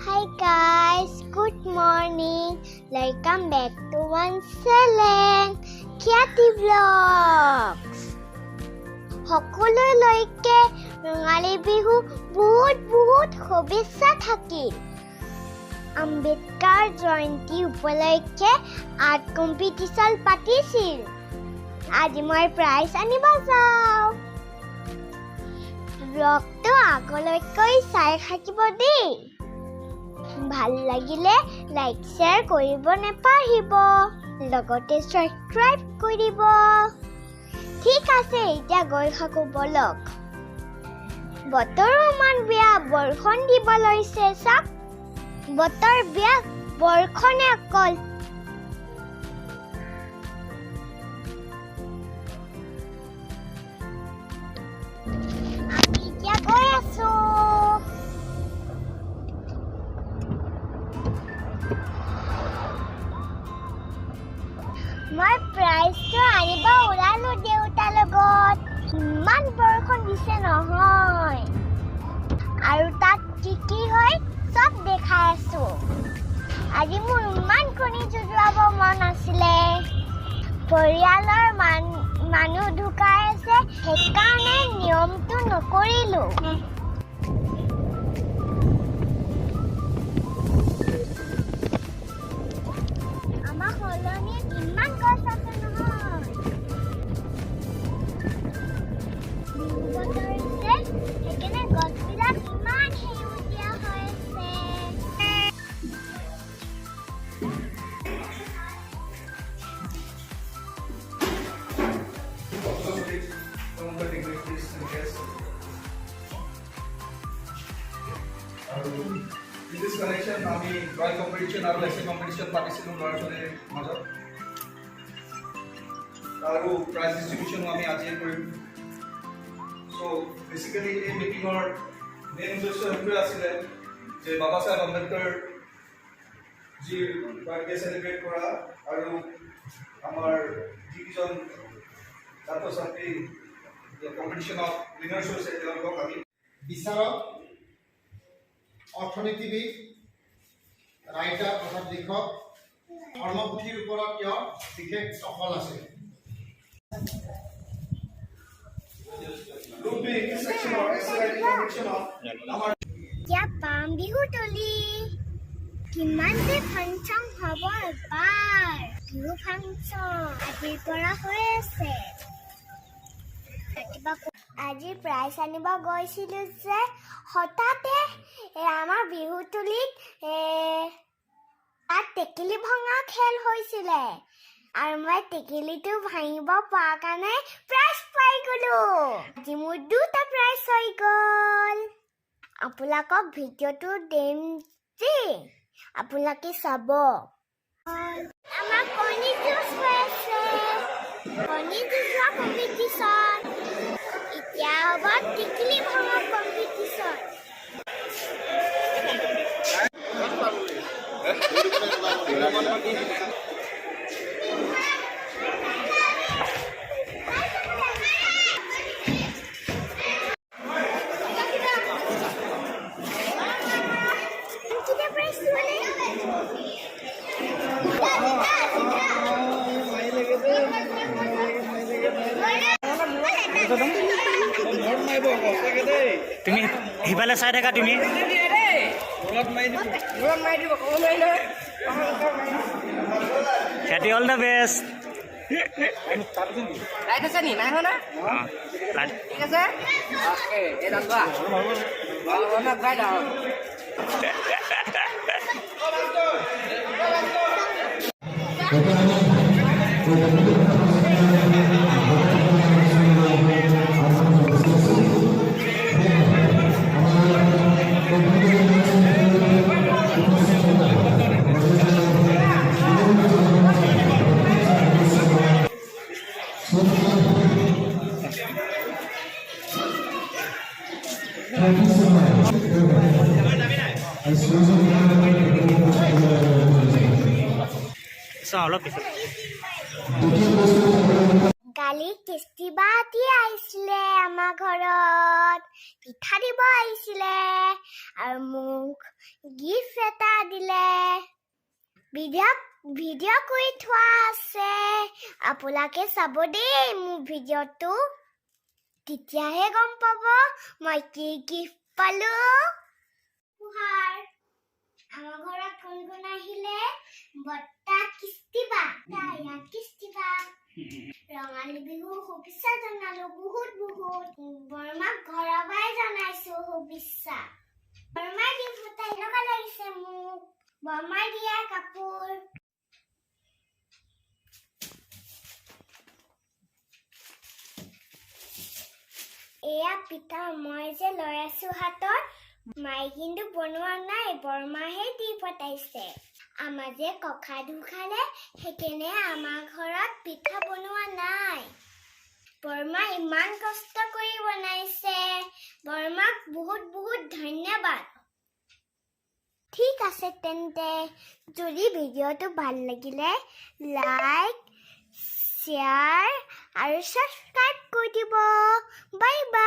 Hi guys, good morning. Welcome back to one channel, Khyati Vlogs. সকলোলৈকে ৰঙালী বিহু বহুত বহুত শুভেচ্ছা থাকিল। আম্বেদকাৰ জয়ন্তী উপলক্ষে আৰ্ট কম্পিটিশ্যন পাতিছিল। আজি মই প্ৰাইজ আনিব যাওঁ। ব্লগটো আগলৈকে চাই থাকিব দেই। ভাল লাগিলে লাইক, শ্বেয়াৰ কৰিব নাপাহৰিব, লগতে ছাবস্ক্ৰাইব কৰিব। ঠিক আছে, এতিয়া গৈ থাকোঁ বলক। বতৰো ইমান বেয়া, বৰষুণ দিব লৈছে। চাওক, বতৰ বেয়া, বৰষুণে অকল। আমি এতিয়া গৈ আছো। মই প্ৰাইজটো আনিব ওলালো দেউতাৰ লগত। ইমান বৰষুণ দিছে নহয়, আৰু তাত কি কি হয় চব দেখাই আছো। আজি মোৰ ইমান কণী যুঁজুৱাব মন আছিলে। পৰিয়ালৰ মানুহ ঢুকাই আছে, সেইকাৰণে নিয়মটো নকৰিলো। আমাৰ কলনিত ইমান গছ আছে নহয়। বিহু বতৰ হৈছে, সেইকাৰণে গছবিলাক ইমান সেউজীয়া হৈ আছে। Some of the dignitaries and guests. আৰু ইন this connection আমি ড্ৰয়িং কম্পিটিশ্যন আৰু এছে কম্পিটিশ্যন পাতিছিলোঁ ল'ৰা ছোৱালীৰ মাজত। আৰু প্ৰাইজ ডিষ্ট্ৰিবিউশ্যনো আমি আজিয়ে কৰিম। চ' বেচিকেলি এই মিটিঙৰ মেইন উদ্দেশ্য সেইটোৱে আছিলে যে বাবা চাহেব আম্বেদকাৰ যি বাৰ্থডে চেলিব্ৰেট কৰা আৰু আমাৰ যিকেইজন ছাত্ৰ ছাত্ৰী কম্পিটিশ্যনত উইনাৰ্ছ হৈছে, তেওঁলোকক আমি বিচাৰক, অৰ্থনীতিবিদ, ৰাইটাৰ অৰ্থাৎ লিখক, ধৰ্মপুথিৰ ওপৰত তেওঁৰ বিশেষ দখল আছে। গ্ৰুপ বি ছেকশ্যনৰ এছে ৰাইটিং কম্পিটিশ্যনত আমাৰ এতিয়া পাম বিহু তলি। কিমান যে ফাংচন হ'ব এবাৰ! বিহু ফাংচন আজিৰ পৰা হৈ আছে। ৰাতিপুৱা আজি প্ৰাইজ আনিব গৈছিলো যে হঠাতে আমাৰ বিহুতলিত তাত টেকেলি ভঙা খেল হৈছিলে আৰু মই টেকেলিটো ভাঙিব পৰা কাৰণে প্ৰাইজ পাই গলো। আজি মোৰ দুটা প্ৰাইজ হৈ গ'ল। আপোনালোকক ভিডিঅ'টো দিম দেই, আপোনালোকে চাব। আমাৰ কণী যুঁজ হৈ আছে, কণী যুঁজোৱা কম্পিটিশ্যন। এতিয়া হ'ব টিকলি ভঙা কম্পিটিশ্যন। কেতিয়া প্ৰাইজ মানে? তুমি সিফালে চাই থাকা তুমি। খ্যাতি, all the best. Light আছে নি? নাই হোৱা? ঠিক আছে, অ'কে। এই দাদা ঘূৰাই দাও। চাওঁ অলপ পিছত। কালি কিস্তিবাতি আহিছিলে আমাৰ ঘৰত, পিঠা দিব আহিছিলে আৰু মোক গিফ্ট এটা দিলে। ভিডিঅ' ভিডিঅ' কৰি থোৱা আছে, আপোনালোকে চাব দেই মোৰ ভিডিঅ'টো, তেতিয়াহে গম পাব মই কি গিফ্ট পালো। উপহাৰ। আমাৰ ঘৰত কোন কোন আহিলে? বৰ্তা, কিস্তিবা, ইয়াত কিস্তিবা। ৰঙালী বিহু শুভেচ্ছা জনালো বহুত বহুত। বৰমাক ঘৰৰ পৰাই জনাইছো শুভেচ্ছা। বৰমাই দি পঠাই, এনেকুৱা লাগিছে মোক বৰমাই দিয়া কাপোৰ। এয়া পিঠা মই যে লৈ আছো হাতত, মায়ে কিন্তু বনোৱা নাই, বৰমাহে দি পঠাইছে। আমাৰ যে ককা ঢুকালে, সেইকাৰণে আমাৰ ঘৰত পিঠা বনোৱা নাই। বৰমা ইমান কষ্ট কৰি বনাইছে, বৰমাক বহুত বহুত ধন্যবাদ। ঠিক আছে তেন্তে, যদি ভিডিঅ'টো ভাল লাগিলে লাইক, শ্বেয়াৰ আৰু ছাবস্ক্ৰাইব কৰি দিব। Bye bye.